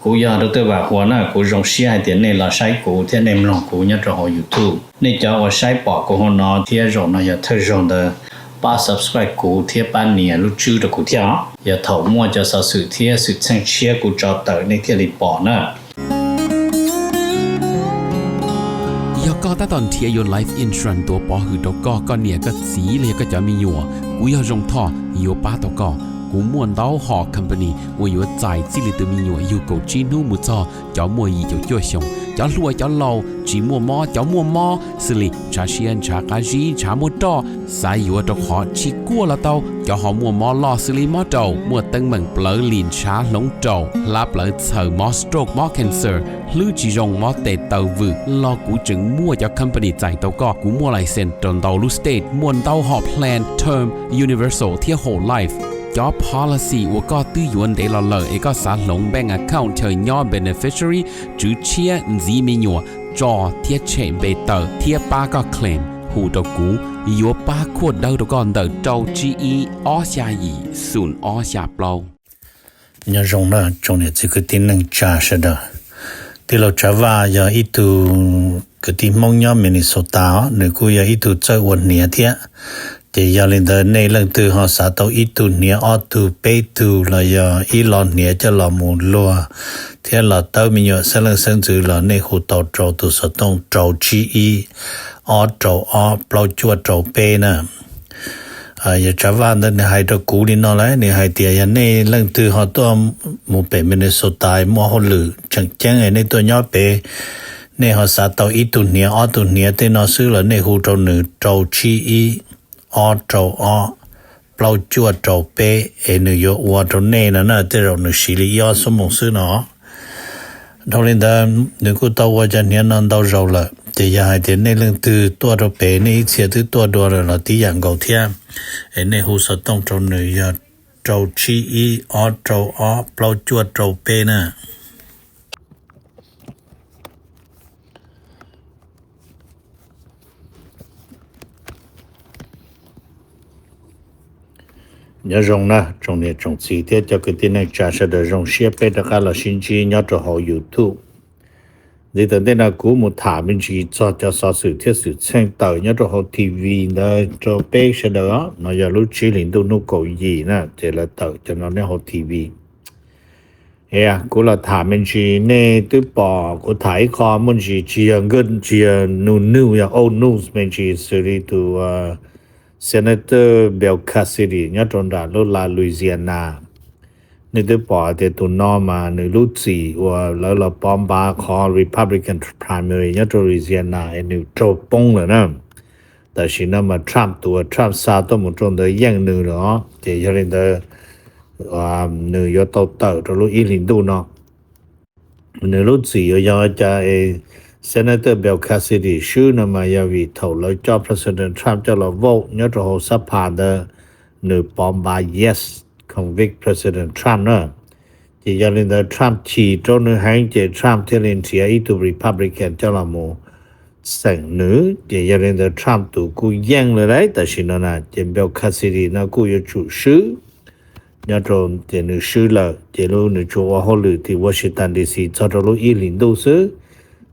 Kuv yog Dr. Vam Huas na, kuv zoo siab hais tias nej los saib kuv thiab nej mloog kuv nyob rau hauv YouTube. Nej cov uas saib pom kuv hauv no thiab zaum no yog thawj zaug ntawd, pab subscribe kuv thiab pab nias lub tswb rau kuv thiab os. Yog thaum muaj cov xov xwm thiab xwm txheej tshiab kuv tso tawm nej thiaj li pom na. Yog koj tab tom nrhiav yuav life insurance tuav pov hwm rau koj, koj niam koj txiv los yog koj cov me nyuam, kuv yog Zoo Thoj yuav pab tau koj. Kuv muaj ntau hom company uas yuav txais txij li tus me nyuam yug kaum tsib hnub mus txog cov muaj yim caum cuaj xyoos, cov hluas cov laus, tsis muaj mob cov muaj mob, xws li ntshav siab ntshav qab zib ntshav muaj roj, xav yuav rau qhov tsis kuaj los tau, cov ho muaj mob loj xws li mob raum, muaj teeb meem plawv lim ntshav hloov raum, hlab plawv txhaws, mob stroke mob cancer, hlwb tsis zoo mob tes taw vwm los kuv tseem muaj cov company txais tau koj. Kuv muaj license rau ntau lub state, muaj ntau hom plan term, universal thiab whole life. Cov policy uas koj twb yuav ntev los lawm es koj xav hloov bank account chaw nyob beneficiary, tswv tshiab, ntxiv me nyuam, tso thiab tshem npe tawm thiab pab koj claim, hu rau kuv, yuav pab khuaj dawb rau koj ntawm rau tsib ib ob xya yim xoom ob xya plaub. Nyob zoo na tsoom niam txiv kwv tij neej tsa sawv daws. Tij laug Tsav Vaj yog ib tug kwv tij Hmoob nyob Minnesota os, nws kuj yog ib tug txawj ua hniav thiab. Ces yog li ntawd nej leej twg ho xav tau ib tug hniav ob tug peb tug los yog ib lo hniav coj los mus luag thiab los tawb me nyuam xeeb leej xeeb ntxwv los nej hu tau rau tus xov tooj rau tsib ib ob rau ob plaub cuaj rau peb na. Yog Tsav Vaj ntawd nws hais rau kuv li no lawm, nws hais tias yog nej leej twg ho tuaj mus pem Minnesota muaj hauj lwm tseem ceeb nej tuaj nyob pem, nej ho xav tau ib tug hniav ob tug hniav tej no xwb los nej hu rau nws rau tsib ib ob rau ob plaub cuaj rau peb es nws yuav ua rau nej no na, tej zaum nws siv li ib ob xuab moos xwb no. Dhau li ntawd nws kuj tau ua cov hniav no ntau zaus lawm, ces yog hais tias nej leej twg tuaj rau pem nej ib txhia twb tuaj dua lawm los tib yam nkaus thiab, es nej hu xov tooj rau nws yog rau tsib ib ob rau ob plaub cuaj rau peb na. Nyob zoo na tsoom niam tsoom txiv thiab cov kwv tij neej tsa sawv daws, zoo siab peb rov qab los sib ntsib nyob rau hauv YouTube. Ntxiv tawm ntej no kuv mus tham me ntsis txog cov xov xwm thiab xwm txheej tawm nyob rau hauv T V ntawd rau peb sawv daws os. No yog lub tsib hlis ntuj hnub kaum yim na ces lawv tawm cov no nyob hauv T V. Kuv los tham me ntsis nej twb pom kuv tham ib qho muaj ntsis tsis yog nkawd tsis yog nus news yog old news me ntsis xws li tus Senator Bill Cassidy nyob rau nram lub laj Louisiana. Nej twb pom tias tus no mas nws lub txim uas lawv los pov npav qhov Republican primary nyob rau Louisiana es nws raug poob lawm na. Tam sim no mas Trump tus uas Trump xa tuaj mus rau ntawd yeej nws lawm os. Ces yog li ntawd nws yuav tau tawm rau lub ib hlis ntuj no. Nws lub txim uas yog cas Senator Bill Cassidy swb no mas yog vim thaum lawv coj President Trump coj los vote nyob rau hauv xab phas ntawd, nws pov npav yes, convict President Trump na. Ces yog li ntawd Trump chim rau nws heev ces Trump thiaj li nrhiav ib tug Republican coj los mus xeem nws. Ces yog li ntawd Trump tus kuj yeej lawm lauj. Tam sim no na ces Bill Cassidy no kuj yuav tsum swb. Nyob rau ces nws swb lawm ces lub nws tsuas ua hauj lwm tim Washington D C txog rau lub ib hlis ntuj xwb.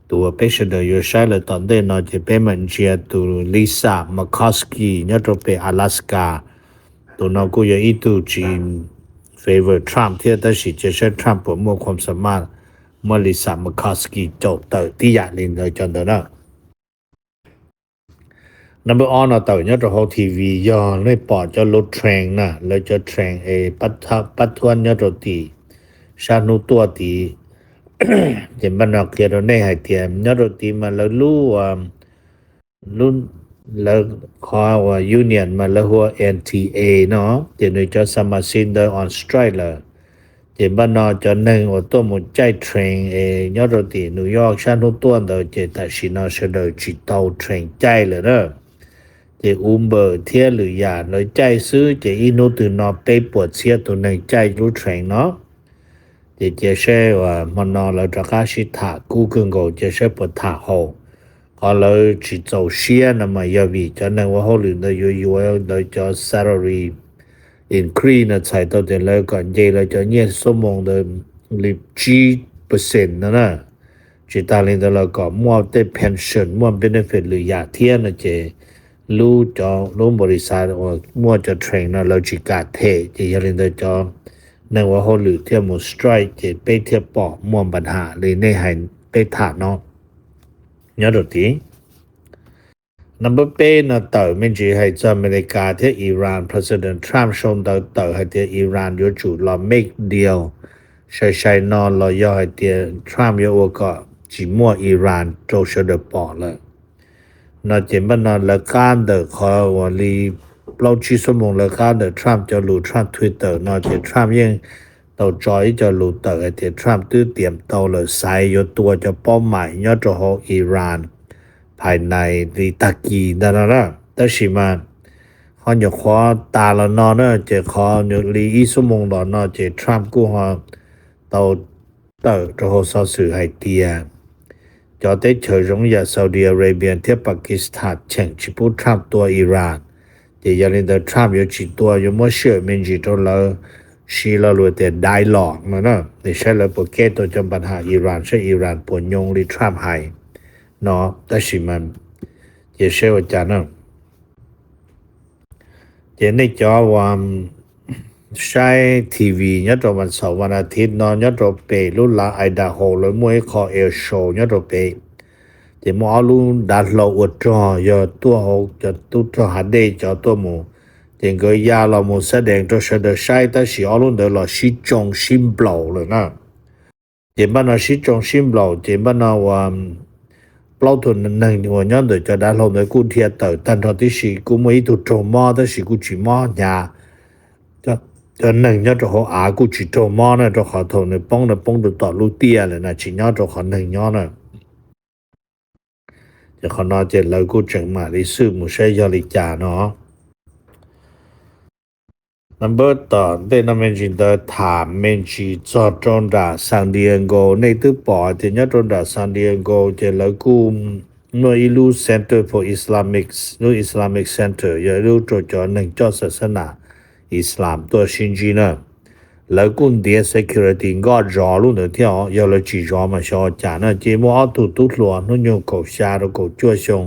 Tus uas peb sawv daws yuav saib lawm tom ntej no ces peb mam ntsia tus Lisa Murkowski nyob rau pem Alaska. Tus no kuj yog ib tug tsis favor Trump thiab tab sis cia saib Trump puas muaj khuam xa maj muab Lisa Murkowski caum tawm tib yam li ntawd cov ntawd na. Number ob no tawm nyob rau hauv T V yog nej pom cov lub train na, lawv cov train es pab thuab nyob rau tim sab hnub tuaj tid. Ces npaj no qhia rau nej hais tias nyob rau tid mas lawv lub lub lawv qhov uas union mas lawv hu ua N T A no, ces nws cov xa ma xi ntawd on strike lawm. Ces npaj no cov neeg uas tuaj mus caij train es nyob rau tim New York sab hnub tuaj ntawd ces tam sim no sawv daws tsis tau train caij lawm na. Ces Uber thiab lwm yam lawv caij xwb ces ib hnub twg no peb puas txhiab tus neeg caij lub train no. Ces cia saib hmo no lawv rov qab sib tham kub kawg nkaus cia saib puas tham haum. Qhov lawv tsis txaus siab no mas yog vim cov neeg ua hauj lwm ntawd yuav yuav lawv cov salary increase no txhais tau tias lawv kom nce lawv cov nyiaj xuab moos ntawd li tsib percent no na. Tsis tas li ntawd los kom muaj tej pension, muaj benefit lwm yam thiab no ces lub cov, lub npaum li xav uas muaj cov train no lawv tsis kam them, ces yog li ntawd cov neeg ua hauj lwm thiaj mus strike, ces peb thiaj pom muaj npa ham li nej hais peb tham no nyob rau tid. Number peb no tawm me ntsis hais txog Amelikas thiab Iran. President Trump sau ntawv tawm hais tias Iran yuav tsum los make deal sai sai no los yog hais tias Trump yuav ua kom tsis muaj Iran rau sawv daws pom lawm no ces npaj no lawv qab ntawm qhov uas li plaub tsib xuab moos lawv qab ntawm Trump cov lus Trump Twitter no ces Trump yeej tau tso ib co lus tawm hais tias Trump twb tiam tau lawm, xaiv yuav tua cov paub maim nyob rau hauv Iran phais nais li tag kis ntag no na. Tab sis mas ho nyuam qhuav tas los no na ces qhov li ib xuab moos los no ces Trump kuj ho tau tawm rau hauv xov xwm hais tias cov teb chaws zoo yam Saudi Arabia thiab Pakistan cheem tsis pub Trump tua Iran, ces yog li ntawd Trump yuav tsis tua, yuav muab sij hawm me ntsis rau lawv siv lo lus tias dialogue no na, es saib lawv puas kev tau cov npa ham Iran, saib Iran puas nyoo li Trump hais no. Tab sis mas cia saib ua cas na. Ces nej cov uas saib T V nyob rau vas xaum vas as thiv no nyob rau pem lub lav Idaho lawv muaj ib qho air show nyob rau pem. Ces muaj ob lub dav hlau ua rog yog tuaj hauv cov tub rog hav dej cov tuaj mus, ces nkawd ya los mus xab dees rau sawv daws saib, tab sis ob lub ntawd los sib tsoo sib nplaum lawm na. Ces npaj no sib tsoo sib nplaum ces npaj no uas plaub tug neeg uas nyob ntawm cov dav hlau ntawd kuj dhia tawm tag nrho tib si, kuj muaj ib tug raug mob tab sis kuj tsis mob hnyav. Cov neeg nyob rau hauv av kuj tsis raug mob na, rau qhov thaum nws poob no poob rau tom lub tiaj lawm na, tsis nyob rau qhov neeg nyob na. Ces qhov no ces lawv kuj tseem mam li xwb mus saib yog li cas no. Number tom ntej no me ntsis ntawd tham me ntsis txog rau nram San Diego. Nej twb pom tias nyob rau nram San Diego ces lawv kuj muaj ib lub Center for Islamic, lub Islamic Center yog ib lub rau cov neeg coj xas xab nas Islam tuaj sib ntsib na. Lawv kuj ntiav security nkoj zov lub ntawd thiab os, yog lawv tsis zov mas xyov ua cas na. Ces muaj ob tug tub hluas hnub nyoog kaum xya rau kaum cuaj xyoo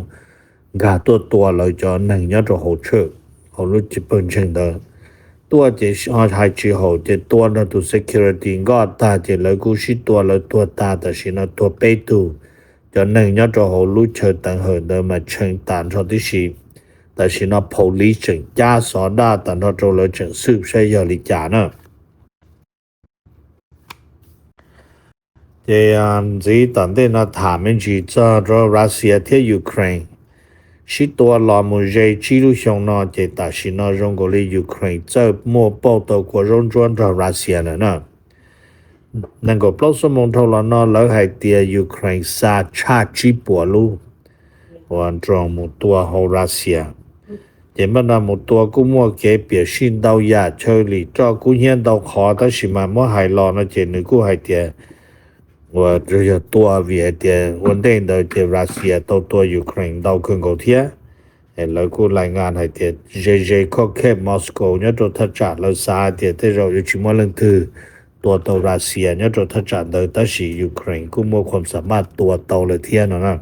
nkag tuaj tua lawv cov neeg nyob rau hauv tshawj, hauv lub pawg ntseeg ntawd. Tuaj ces hais tsis haum ces tua nrog tus security nkoj tag ces lawv kuj sib tua, lawv tuag tag, tam sim no tuag peb tug. Cov neeg nyob rau hauv lub chaw teev hawm ntawd mas tshee tas nrho tib si. Tam sim no police tseem cab xov daj tas nrho rau, lawv tseem xwb saib yog li cas na. Ces ntxiv tom ntej no tham me ntsis txog rau Russia thiab Ukraine. Sib tua los mus ze tsib lub xyoo no ces tam sim no zoo nkaus li Ukraine txawj muaj pauj tau kua zaub ntsuab nrog Russia lawm na. Nees nkaum plaub xuab moos dhau los no lawv hais tias Ukraine xa tshaj tsib puas lub uas drone mus tua hauv Russia. Ces npaj no mus tua kuj muaj kev piam sij ntau yam, chaw lim roj kub hnyiab ntau qhov, tab sis mas muab hais los no ces nws kuj hais tias uas yog tua vim hais tias ua ntej ntawd ces Russia tau tua Ukraine ntau kawg nkaus thiab. Lawv kuj lais ngas hais tias ze ze khoj khej Moscow nyob rau thaj tsam lawv xav tias tej zaum yuav tsis muaj leej twg tua tau Russia nyob rau thaj tsam ntawd, tab sis Ukraine kuj muaj khuam xa maj tua tau lawm thiab no na.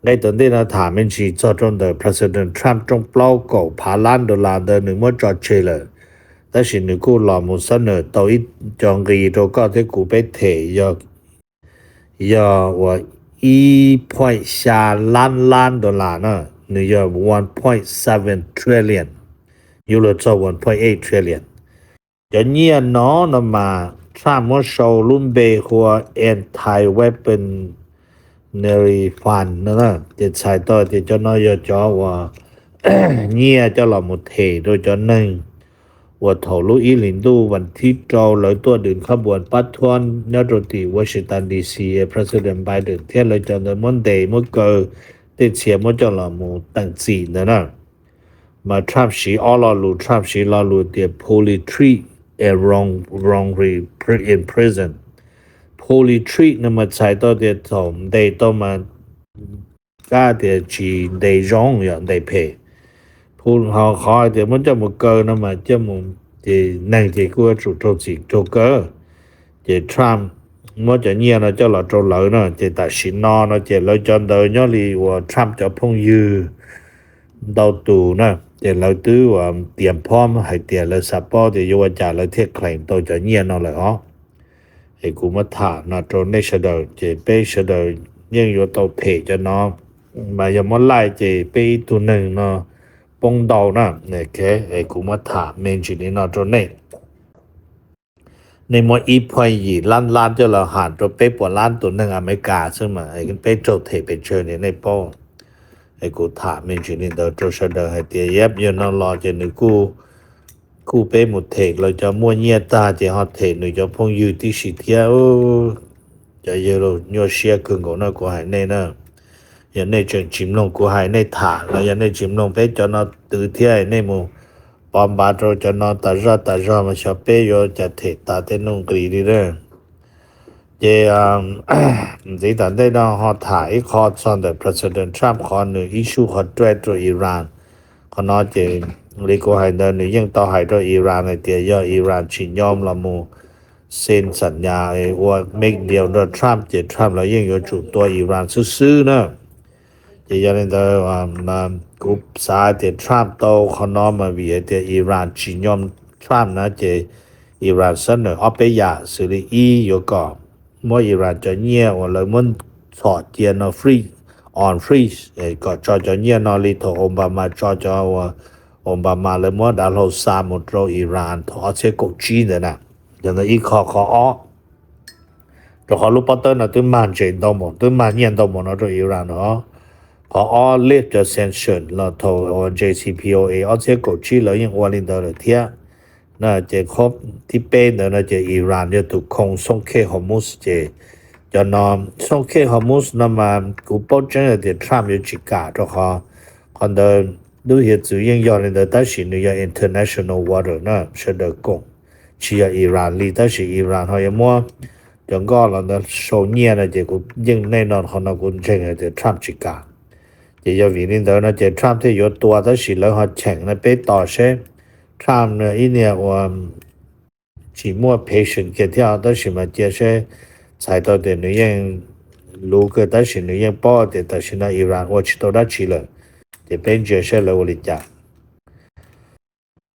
Nqe tom ntej no tham me ntsis txog rau ntawm President Trump rooj plaub kaum phav lab dollar ntawd nws muab tso tseg lawm, tab sis nws kuj los mus xab nawm tau ib co nqi rau koj thiab kuv peb them yog, yog uas ib point xya lab lab dollar na, nws yog one point seven trillion, yuav luag txog one point eight trillion. Cov nyiaj no no mas Trump muab sau lub npe hu ua anti-weaponry fund no na, ces txhais tau tias cov no yog cov uas nyiaj coj los mus them rau cov neeg uas thaum lub ib hlis ntuj vas thib rau lawv tuaj dwm khab npuas pab thuab nyob rau tim Washington D C, President Biden thiab lawv cov ntawd muab ntes muab kaw, tej txhia muab coj los mus teem txim ntawd na. Mas Trump siv ob lo lus, Trump siv lo lus tias poorly treat and wrong, wrongly pri- in prison. Poorly treat no mas txhais tau tias thaum ntes tau mas kab tias tsis ntes zoo, yog ntes phem. Ho qhov hais tias muab coj mus kaw no mas coj mus ces neeg ces kuj yuav tsum raug txim raug kaw. Ces Trump muab cov nyiaj no coj los rau lawv na, ces tam sim no no ces lawv cov ntawd nyob li uas Trump cov phooj ywg ntau tus na, ces lawv twb uas tias phob hais tias lawv xav paub tias yuav ua cas lawv thiaj claim tau cov nyiaj no lawm os. Es kuv muab tham no rau nej sawv daws, ces peb sawv daws yeej yuav tau them cov no, mas yog muab laij ces peb ib tug neeg no poob ntau na. Es kuv muab tham me ntsis li no rau nej. Nej muab ib phuaj yim lab lab coj los ham rau peb puas lab tus neeg Amelikas xwb mas peb raug them pes tsawg ni nej paub. Es kuv tham me ntsis li ntawd rau sawv daws hais tias yab yog no los ces nws kuj, kuj peb mus them lawv cov muaj nyiaj tag ces ho them nws cov phooj ywg tib si thiab. Cov yawg laus nyuaj siab kawg nkaus no kuv hais nej na. Yog nej tseem tsis mloog kuv hais nej tham los yog nej tsis mloog peb cov no twv thiab nej mus pov npav rau cov no tas zaj tas zog mas xyov peb yuav cas them tas tej nuj nqis li na. Ces ntxiv tom ntej no ho tham ib qho txog ntawm President Trump qhov nws issue qhov trade rau Iran. Qhov no ces li kuv hais ntawd nws yeej tau hais rau Iran hais tias yog Iran tsis nyom los mus xees xam nyas ua make deal nrog Trump ces Trump los yeej yuav tsum tua Iran xwb xwb na. Ces yog li ntawd kuv xav tias Trump tau qhov no mas vim hais tias Iran tsis nyom Trump na ces Iran xab nawm ob peb yam xws li ib yuav kom muab Iran cov nyiaj uas lawv muab txhom cia no free, on freeze, kom tso cov nyiaj no li thaum Obama tso cov uas Obama lawv muab dav hlau xa mus rau Iran thaum ob txhiab kaum tsib ntawd na. Yog ntawd ib qho. Qhov ob, rau qhov lub pob tawb no twb mag ntses ntau mus, twb mag nyiaj ntau mus no rau Iran no. Qhov ob lift cov sanction los thaum J C P O A ob txhiab kaum tsib lawv yeej ua li ntawd lawm thiab. Ces qhov thib peb ntawd no ces Iran yog tus khoo xoo khej Hormuz ces cov no, xoo khej Hormuz no mas kuv paub tseeb hais tias Trump yuav tsis kam rau qhov, qhov ntawd lub hiav txwv yeej yog li ntawd tab sis nws yog international water na, sawv daws koom, tsis yog Iran li tab sis Iran ho yuav muab cov nkoj los ntawd sau nyiaj no ces kuv yeej nej no qhov no kuv ntseeg hais tias Trump tsis kam. Ces yog vim li ntawd no ces Trump thiaj yuav tua tab sis lawv ho cheem no peb tos seb Trump ib niag uas tsis muaj patience kiag thiab tab sis mas cia seb, txhais tau tias nws yeej luv kawg tab sis nws yeej paub tias tam sim no Iran ua tsis tau dab tsi lawm. Ces peb ntsia seb lawv ua li cas.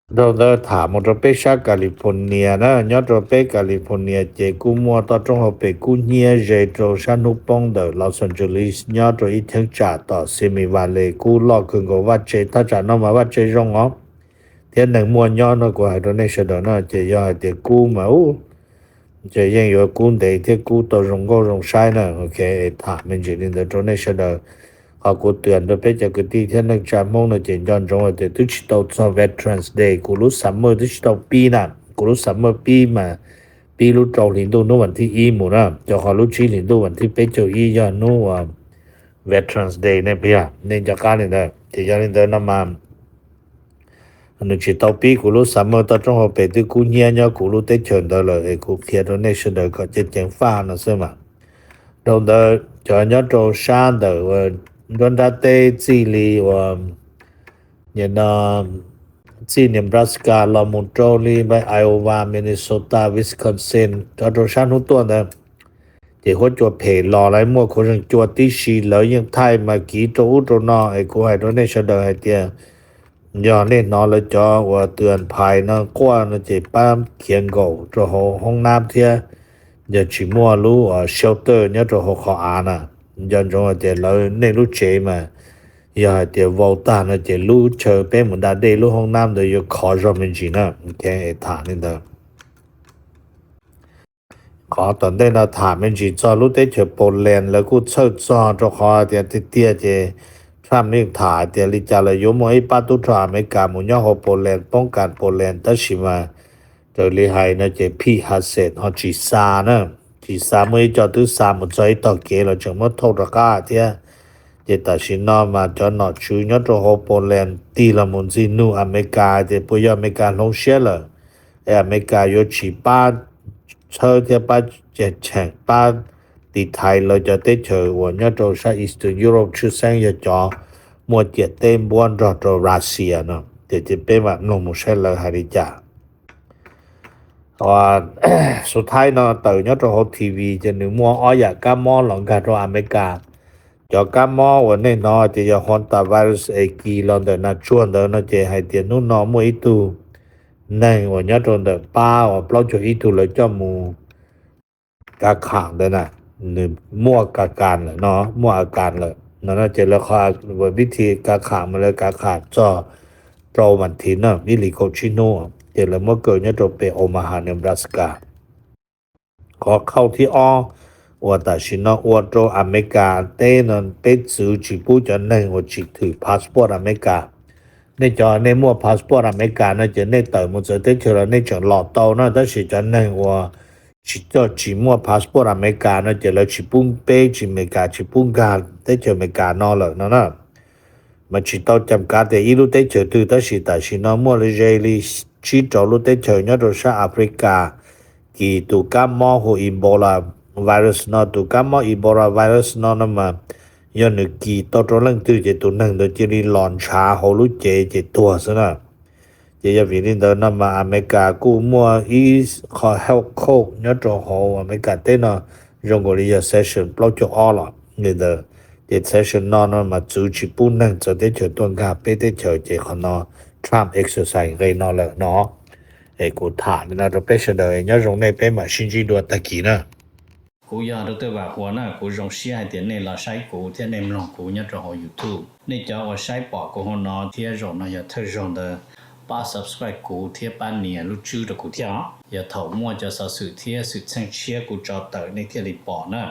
Dhau ntawd tham mus rau peb sab California na, nyob rau peb California ces kuj muaj toj roob hauv pes kub hnyiab ze rau sab hnub poob ntawm Los Angeles nyob rau ib cheeb tsam tom Simi Valley kub loj kawg nkaus, vaj tse thaj tsam no mas vaj tse zoo os thiab neeg muaj nyob no kuv hais rau nej sawv daws no ces yog hais tias kub mas ub, ces yeej yuav kub ntev thiab kub tau zoo nkauj zoo saib na. Ok, tham me ntsis li ntawd rau nej sawv daws. Qhov kuv twv rau peb cov kwv tij thiab neej tsa Hmoob no ces nco ntsoov hais tias twb tsis tau txog Veterans Day, kuv lub summer twb tsis tau pib na, kuv lub summer pib mas pib lub rau hlis ntuj hnub vas thib ib mus na, rau qhov lub tsib hlis ntuj vas thib peb caug ib yog hnub uas Veterans Day ne, puas yog? Nej nco qab li ntawd ces yog li ntawd no mas nws tsis tau pib kuv lub summer, toj roob hauv pes twb kub hnyiab nyob kuv lub teb chaws ntawd lawm es kuv qhia rau nej sawv daws kom ceev ceev faj no xwb mas. Dhau ntawd cov nyob rau sab ntawm nruab nrab teb txij li uas no, txij Nebraska los mus rau li Iowa, Minnesota, Wisconsin, cov rau sab hnub tuaj ntawd ces huab cua phem los lawv muaj khuv zeeg cua tib si, lawv yeej thaij mas kiv rau ub rau no es kuv hais rau nej sawv daws hais tias yog nej hnov lawv cov uas tw anphais no quaj no ces pab khiav nkaum rau hauv hoob nab thiab, yog tsis muaj lub shelter nyob rau hauv qhov av na, nco ntsoov hais tias lawv nej lub tsev mas yog hais tias vau tag no ces lub chaw peb mus da dej lub hoob nab ntawd yuav khov zog me ntsis na. Es tham li ntawd. Qhov tom ntej no tham me ntsis txog lub teb chaws Poland, lawv kuj txhawj txog rau qhov tias tiag tiag ces Trump yeej tham hais tias li cas los yuav muaj ib pab tub rog Amelikas mus nyob hauv Poland poob kas Poland, tab sis mas raws li hais no ces Pete Hegseth ho tsis xa na, tsis xa, muaj ib co twb xa mus txog ib tog kev los tseem muab thauj rov qab thiab. Ces tam sim no mas cov nom tswv nyob rau hauv Poland tig los mus ntxig nug Amelikas tias puas yog Amelikas hloov siab lawm es Amelikas yuav tsis pab txhawb thiab pab cheem pab tiv thaiv lawv cov teb chaws uas nyob rau sab Eastern Europe, tshwj xeeb yog cov muaj ciam teb npuab nrog rau Russia no. Ces peb mam mloog mus saib lawv hais li cas. Ua, xub thaib no tawm nyob rau hauv T V ces nws muaj ob yam kab mob los nkag rau Amelikas. Cov kab mob uas nej hnov ces yog hantavirus es kis los ntawm nas tsuag ntawd no ces hais tias hnub no muaj ib tug neeg uas nyob rau ntawm pab uas plaub caug ib tug lawv coj mus kav kham ntawd na, nws muaj ka kas lawm no, muaj a kas lawm no ces lawv qhov vib thi kav kham mas lawv kav kham txog rau vas thiv no ib hlis kaum tsib hnub ces lawv muab kaw nyob rau pem Omaha, Nebraska. Qhov khauj thib ob uas tam sim no ua rau Amelikas teb no, peb txwv tsis pub cov neeg uas tsis thwm passport Amelikas. Nej cov nej muaj passport Amelikas no ces nej tawm mus txawv teb chaws los nej tseem los tau no, tab sis cov neeg uas tsis coj tsis muaj passport Amelikas no ces lawv tsis pub peb tsis Amelikas tsis pub nkag teb chaws Amelikas no lawm no na. Mas tsis tau cam kav tias ib lub teb chaws twg, tab sis tam sim no muaj li ze li tsib rau lub teb chaws nyob rau sab Africa kis tus kab mob hu Ebola virus no. Tus kab mob Ebola virus no no mas yog nws kis tau rau leej twg ces tus neeg ntawd cia li los ntshav hauv lub cev ces tuag xwb na. Ces yog vim li ntawd no mas Amelikas kuj muaj ib qho health code nyob rau hauv Amelikas teb no, zoo nkaus li yog section plaub caug ob los li ntawd. Ces section no no mas txwv tsis pub neeg txawv teb chaws tuaj nkag peb teb chaws, ces qhov no Trump exercise nqe no lawm no. Es kuv tham li no rau peb sawv daws, nyob zoo nej, peb mam sib ntsib dua tag kis na. Kuv yog Doctor Vam Huas na, kuv zoo siab hais tias nej los saib kuv thiab nej mloog kuv nyob rau hauv YouTube. Nej cov uas saib pom kuv hauv no thiab zaum no yog thawj zaug ntawd, pab subscribe kuv thiab pab nias lub tswb rau kuv thiab os. Yog thaum muaj cov xov xwm thiab xwm txheej tshiab kuv tso tawm nej thiaj li pom na.